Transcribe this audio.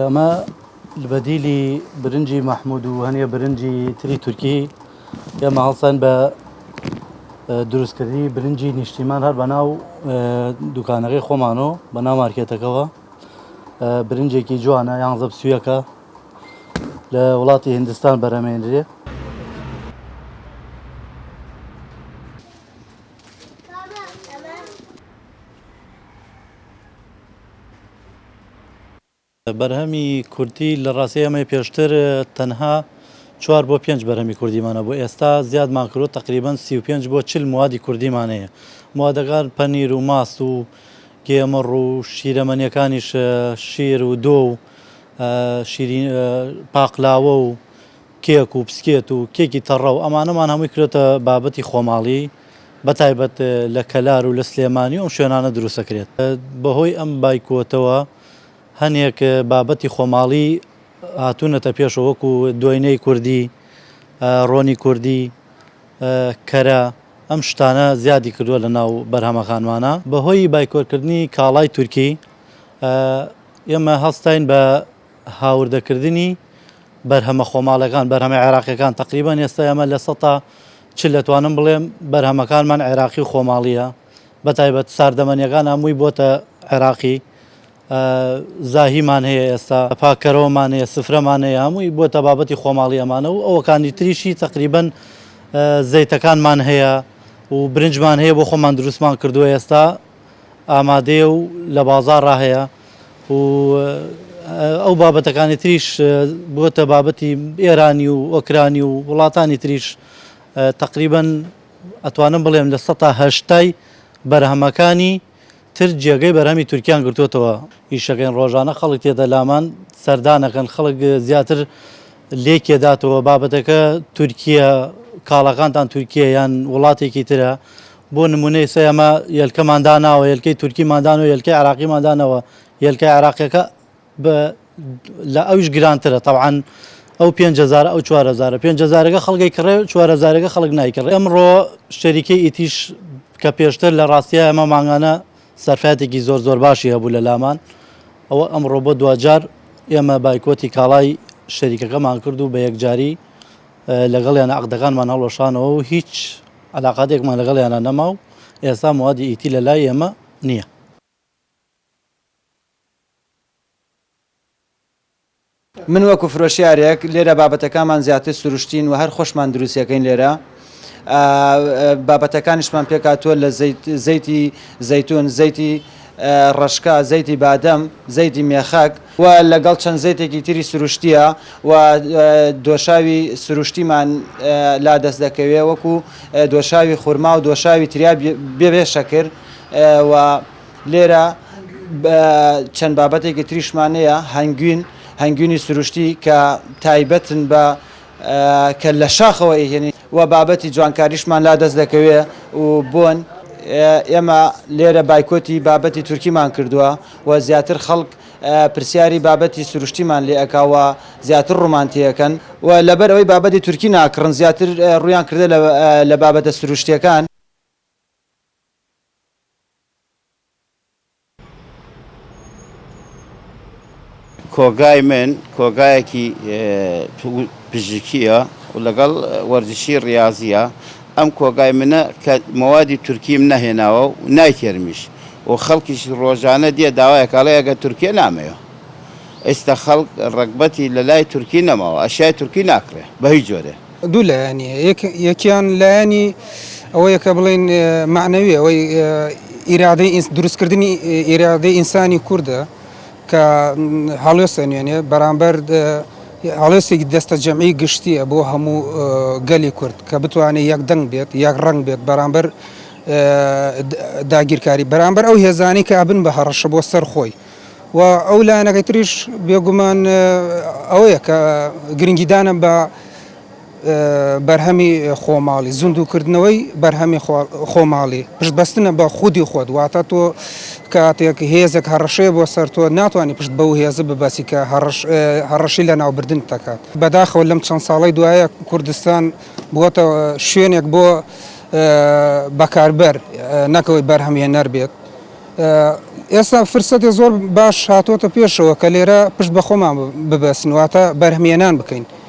ئەمە بەدیلی برنجی مەحمود و هەنێ برنجی تری تورکی ئێمە هەڵسان بە دروستکردنی برنجی نیشتیمان هەر بەناو دوکانەکەی خۆمانەوە بەناو مارکێتەکەەوە برنجێکی جوانە یانزە بسویەکە لە وڵاتی هندستان بەرەمێنرێ. بەرهەمی کوردی لە ڕاستی ئێمە پێشتر تەنها چوار بۆ پێنج بەرهەمی کوردیمان هەبوو ئێستا زیادمان کردووە تەقریبەن 35 بۆ 40 موادی کوردیمان هەیە موادەکان پەنیر و ماست و گێمەڕ و شیرەمەنیەکانیش شیر و دۆ و شیرین پاقلاوە و کێک و پسکێت و کێکی تەڕە و ئەمانەمان هەمووی کرێتە بابەتی خۆماڵی بە تایبەت لە کەلار و لە سلێمانی و ئەم شوێنانە دروستەکرێت بەهۆی ئەم بایکۆتەوە هەنێک بابەتی خۆماڵی هاتوونەتە پێشەوە وەکو دۆینەی کوردی، ڕۆنی کوردی، کەرە، ئەم شتانە زیادی کردووە لە ناو بەرهەمەکانمانە. بەهۆی بایکۆتکردنی کاڵای تورکی ئێمە هەستاین بە هاوردەکردنی بەرهەمە خۆماڵەکان، بەرهەمە عێراقیەکان، تەقریبەن ئێستا ئێمە 40% ئەتوانم بڵێم بەرهەمەکانمان عێراقی و خۆماڵیە. بەتایبەت ساردەمەنیەکان هەمووی بۆتە عێراقی زاهیمان هەیە ئێستا پاکەرەوەمان هەیە سفرەمان هەیە هەمووی بۆتە بابەتی خۆماڵی ئەمانە و ئەوەکانی تریشی تقریبن زەیتەکانمان هەیە و برنجمان هەیە بۆ خۆمان دروستمان کردووە ئێستا ئامادەیە و لە بازاڕا هەیە و ئەو بابەتەکانی تریش بۆتە بابەتی ئێرانی و ئۆکرانی و وڵاتانی تریش تقریبن ئەتوانم بڵێم لە سەتا هەشتای بەرهەمەکانی تر جێگەی بەرهەمی تورکیان گرتۆتەوە. ئیشەکەین ڕۆژانە خەڵک تێتە لامان سەردانەکەن خەڵک زیاتر لێکێداتەوە بابەتەکە تورکیە کاڵاکانتان تورکیە یان وڵاتێکی ترە بۆ نمونە ئێستا ئێمە یەلکەمان داناوە یەلکەی تورکیمان دانەوە یەلکەی عێراقیمان دانەوە یەلکە عێراقیەکە بە لە ئەویش گرانترە تەبعەن ئەو 5000 ئەو 4000 5000ەکە خەڵکی کڕێ 4000ەکە خەڵک نایکڕێ ئەمڕۆ شەریکەی ئیتیش کە پێشتر لە ڕاستیە ئەمە مانگانە سەرفاتێکی زۆر زۆر باشی هەبوو لە لامان ئەوە ئەمڕۆ بۆ دواجار ئێمە بایکۆتی کاڵای شەریکەکەمان کرد و بە یەکجاری لەگەڵیان عقدەکانمان هەڵوەشانەوە و هیچ علاقاتێکمان لەگەڵیانە نەما و ئێستا موادی ئیتی لە لای ئێمە نییە. من وەکو فرۆشیارێک لێرە بابەتەکانمان زیاتر سروشتین و هەر خۆشمان دروستیەکەین لێرە بابەتەکانیشمان پێکهاتووە لە زەیتی زەیتون زەیتی ڕەشکا زەیتی بادەم زەیتی مێخەک و لەگەڵ چەند زەیتێکی تری سروشتیە و دۆشاوی سروشتیمان لا دەست دەکەوێ وەکو دۆشاوی خورما و دۆشاوی تریا بێ شەکر و لێرە چەند بابەتێکی تریشمان هەیە، هەنگوین، هەنگوینی سروشتی کە تایبەتن بە کە لە شاخەوە ئەیهێنین و بابەتی جوانکاریشمان لا دەست دەکەوێ و بۆن. ئێمە لێرە بایکۆتی بابەتی تورکیمان کردووە و زیاتر خەڵک پرسیاری بابەتی سروشتیمان لێ ئەکا و زیاتر ڕوومان تێ ئەکەن و لەبەر ئەوەی بابەتی تورکی ناکڕن زیاتر ڕوویان کردە لە بابەتە سروشتییەکان. کۆگای من کۆگایەکی پزیشکییە و لەگەڵ وەرزشی ڕیازییە، ئەم کۆگای منە کە مەوادی تورکیم نەهێناوە و نایکێرمیش و خەڵکیش ڕۆژانە دێ داوای ئەکا ئەڵێ ئەگەر تورکیە نامەوێ. ئیستا خەڵک ڕەگبەتی لە لای تورکی نەماوە، ئەشیای تورکی ناکڕێ بە هیچ جۆرێ. دوو لایەنی هەیە، یەکیان لایەنی ئەوەیە کە بڵێین مەعنەویە، ئەوەی ئیرادەی دروستکردنی ئیرادەی ئینسانی کوردە کە هەڵوێست ئەنوێنێ بەرامبەر هەڵوێستێکی دەستە جەمعی گشتیە بۆ هەموو گەلی کورد کە بتوانێت یەک دەنگ بێت یەک ڕەنگ بێت بەرامبەر داگیرکاری بەرامبەر ئەو هێزانەی کە ئەبن بە هەڕەشە بۆ سەر خۆی. و ئەو لایەنەکەی تریش بێگومان ئەوەیە کە گرنگیدانە بە بەرهەمی خۆماڵی زیندووکردنەوەی بەرهەمی خۆماڵی پشت بەستنە بە خودی خۆت واتە تۆ کاتێک هێزێک هەڕەشەیە بۆ سەر تۆ ناتوانانی پشت بەو هێزە ببەسی کە هەڕەشی لە ناوبردن دەکات بەداخەوە لەم چەند ساڵی دوایە کوردستان بووەتە شوێنێک بۆ بەکاربەر نەکەوەی بەرهەمهێنەر بێت. ئێستا فرسەتێ زۆر باش هاتۆتە پێشەوە کە لێرە پشت بە خۆمان ببەستین واتە بەرهەمهێنان بکەین.